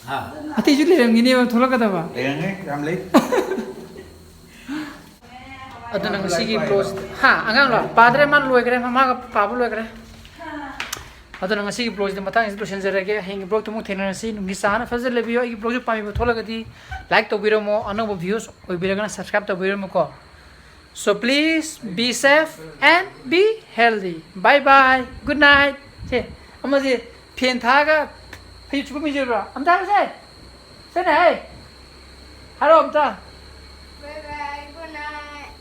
ꯍꯥ? ꯑꯇꯩꯁꯨ ꯂꯩꯔꯝꯒꯅꯦꯕ ꯊꯣꯛꯂꯛꯀꯗꯕ꯫ ꯂꯩꯔꯝꯒꯅꯤ, ꯌꯥꯝ ꯂꯩ꯫ ꯑꯗꯨꯅ ꯉꯁꯤꯒꯤ vlog, ꯍꯥ, ꯑꯉꯥꯡꯂꯣ? ꯄꯥꯗ꯭ꯔꯦ, ꯃꯥ ꯂꯣꯏꯈ꯭ꯔꯦ, ꯃꯃꯥꯒ ꯄꯥꯕ ꯂꯣꯏꯈ꯭ꯔꯦ꯫ ꯑꯗꯨꯅ ꯉꯁꯤꯒꯤ vlogꯁꯤꯗꯤ ꯃꯇꯥꯡꯁꯤꯗ ꯂꯣꯏꯁꯤꯟꯖꯔꯒꯦ꯫ ꯍꯌꯦꯡꯒꯤ vlogꯇ ꯑꯃꯨꯛ ꯊꯦꯡꯅꯔꯁꯤ꯫ ꯅꯨꯡꯒꯤ ꯆꯥꯅ ꯐꯖꯅ ꯂꯩꯕꯤꯌꯨ꯫ ꯑꯩꯒꯤ vlogꯁꯤ ꯄꯥꯝꯕꯤꯕ ꯊꯣꯛꯂꯒꯗꯤ like ꯇꯧꯕꯤꯔꯝꯃꯣ, ꯑꯅꯧꯕ views ꯑꯣꯏꯕꯤꯔꯒꯅ subscribe ꯇꯧꯕꯤꯔꯝꯃꯨꯀꯣ꯫ So please be safe and be healthy. Bye bye. Good night. ꯁꯦ, ꯑꯃꯁꯦ fan ꯊꯥꯔꯒ ꯐꯩꯖꯨꯞ ꯁꯨꯞꯄ ꯃꯤꯁꯤꯔꯣ? ꯑꯝꯇ ꯍꯥꯏꯔꯣꯁꯦ꯫ ꯁꯦꯅꯦ, ꯍꯦ꯫ ꯍꯥꯏꯔꯣ ꯑꯝꯇ꯫ Bye bye, good night.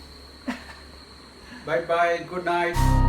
Bye bye, good night.